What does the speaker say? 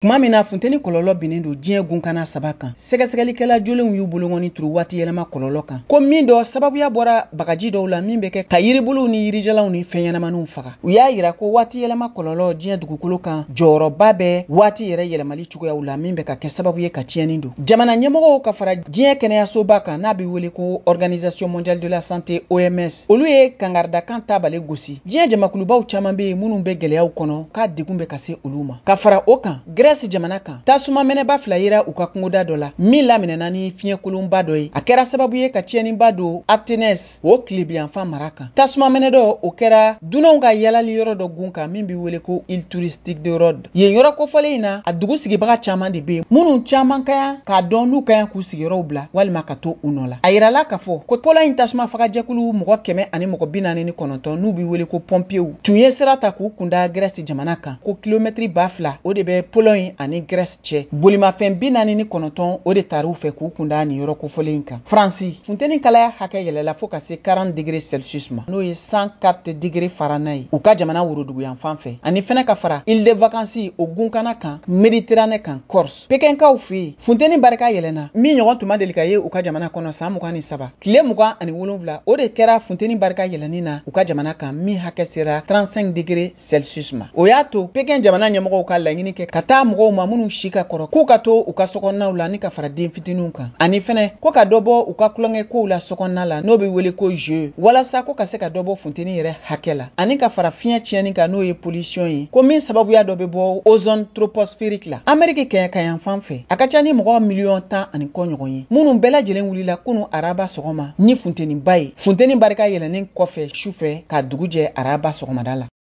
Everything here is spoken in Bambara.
Tuma min na funteni kɔlɔlɔ binnen don diɲɛ gunkana saba kan, sɛgɛsɛgɛlikɛla jolenw y'u bolongɔni turu waati yɛlɛma kɔlɔlɔ kan, ko min dɔ sababuya bɔra bagaji dɔw la min bɛ kɛ ka yiribuluw ni yirijalanw ni fɛnɲɛnamaniw faga. U y'a yira ko waati yɛlɛma kɔlɔlɔ diɲɛ dugukolo kan jɔyɔrɔba bɛ waati yɛrɛ yɛlɛmali cogoyaw la min bɛ ka kɛ sababu ye ka tiɲɛni don. Jamana ɲɛmɔgɔw ka fara diɲɛ kɛnɛyasoba kan n'a bɛ wele ko Organisation mondiale de la santé OMS, olu ye kangaridakan tabale gosi. Diɲɛ jamakulubaw caman bɛ yen minnu bɛ gɛlɛyaw kɔnɔ k'a degun bɛ ka se olu ma. Ka fara o kan, Grèce jamana kan, tasuma mɛnɛba fila yera u ka kungoda dɔ la min laminɛna ni fiɲɛkolonba dɔ ye. A kɛra sababu ye ka tiɲɛniba don Athènes o tilebiyanfan mara kan. Tasuma mɛnɛ dɔ o kɛra dunanw ka yalali yɔrɔ dɔ gun kan min bɛ wele ko île touristique de Rhodes. Yen yɔrɔ kofɔlen in na, a dugu sigibaga caman de bɛ yen minnu caman ka kan k'a dɔn n'u ka kan k'u sigiyɔrɔw bila walima ka to u nɔ la. A yirala k'a fɔ ko Pologne tasuma fagajɛkulu mɔgɔ 149 n'u bɛ wele ko pɔnpiyew tun ye sira ta k'u kunda Grèce jamana kan, ko kilomɛtiri 2000 o de bɛ Pologne ani Grèce cɛ. Bolimafɛn 49 o de taar'u fɛ k'u kunda nin yɔrɔ kofɔlen in kan. Faransi, funteni kalaya hakɛ yɛlɛla fo ka se 40 degrés Celsius ma, n'o ye 104 degrés Fahrenheit u ka jamana woroduguyanfan fɛ, ani fɛnɛ ka fara île de vacances o gunkana kan Méditerranée kan Corse. Pekinkaw fɛ yen, funteni barika yɛlɛnna min ɲɔgɔn tun ma deli ka ye u ka jamana kɔnɔ san 23, tile 27 o de kɛra funteni barika yɛlɛnni na u ka jamana kan min hakɛ sera 35 degrés Celsius ma. O y'a to Pekin jamana ɲɛmɔgɔw ka laɲini kɛ ka taa mɔgɔw ma minnu si ka kɔrɔ k'u ka to u ka sokɔnɔnaw la ni ka fara den fitininw kan, ani fɛnɛ ko ka dɔ bɔ u ka tulonkɛ kow la sokɔnɔna la n'o bɛ wele ko jeu, walasa ko ka se ka dɔ bɔ funteni yɛrɛ hakɛ la, ani ka fara fiɲɛ tiɲɛni kan n'o ye pollution ye, ko min sababuya dɔ bɛ bɔ ozone troposphérique la. Ameriki kɛɲɛkayanfan fɛ, a ka ca ni mɔgɔ 10,000,000 ani kɔ ɲɔgɔn ye minnu bɛɛ lajɛlen wulila kunu araba sɔgɔma ni funteniba ye, funteni barika yɛlɛnnen kɔfɛ su fɛ ka dugu jɛ araba sɔgɔmada la.